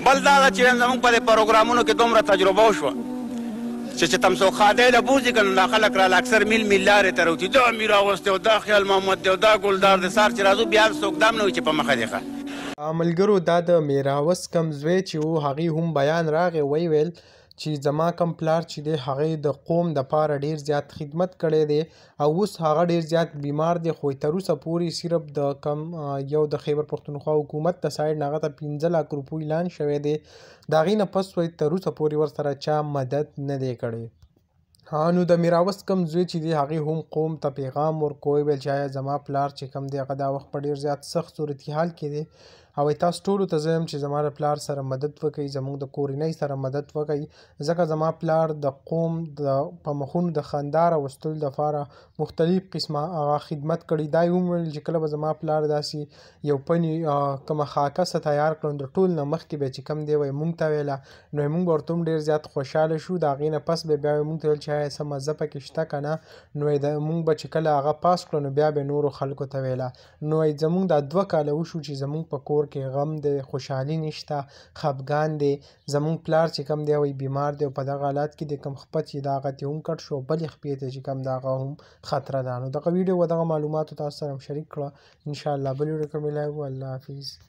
بل دا ده چې زموږ په دې پروګرامونو کې دومره تجربه وشوه چې چې تم څوک ښادۍ له بوځي که نو دا خلک راله اکثر میل میل لارې ته راوتي، دا مي راوستی او دا خیال محمد دی او دا ګلدار دی، سهار چې راځو بیا څوک دا هم نه وي چې په مخه دې ښه. ملګرو دا د میراوس کم زوی چې وو هغې هم بیان راغی ویې ویل چې زما کم پلار چې دی هغې د قوم د پاره ډیر زیات خدمت کړی دی او اوس هغه ډیر زیات بیمار دی، خو تر اوسه پورې صرف د کم یو د خیبر پښتونخوا حکومت د سایډ نه هغه ته 5 لاک روپو اعلان شوی دی، د هغې نه پس وایي تر اوسه پورې ورسره چا مدد نه دی کړی. ها نو د میراوس کم زوی چې دی هغې هم قوم ته پیغام ورکړو، ویل چې آیا زما پلار چې کم دی هغه دا وخت په ډیر زیات سخت صورتحال کې دی او تاسو ټولو ته زه وایم چې زما د پلار سره مدد وکړئ، زموږ د کورنۍ سره مدد وکړئ، ځکه زما پلار د قوم د په مخونو د خندا راوستلو دپاره مختلف قسمه هغه خدمت کړی. دا یې هم ویل چې کله به زما پلار داسې یو پني کومه خاکه څه تیار کړو د ټول نه مخکې به چې کوم دی وایي مونږ ته ویله، نو مونږ به ورته هم ډېر زیات خوشحاله شو. د هغې نه پس به بیا مونږ ته ویل چې آیا څه مزه پکې شته که نه، نو مونږ به چې کله هغه پاس کړو نو بیا به نورو خلکو ته ویله. نو زمونږ دا 2 کاله وشو چې زمونږ په کور کې غم دی، خوشحالي نشته، خفګان دی، زمونږ پلار چې کوم دی وایي بیمار دی او په دغه حالات کې دی، کوم خپه چې د هغه ترې هم کټ شو، بلې خپې ته چې کوم د هغه هم خطره ده. نو دغه ویډیو و دغه معلوماتو تاسو سره هم شریک کړه. انشاءالله بل ویډیو کې ملاوي. الله حافظ.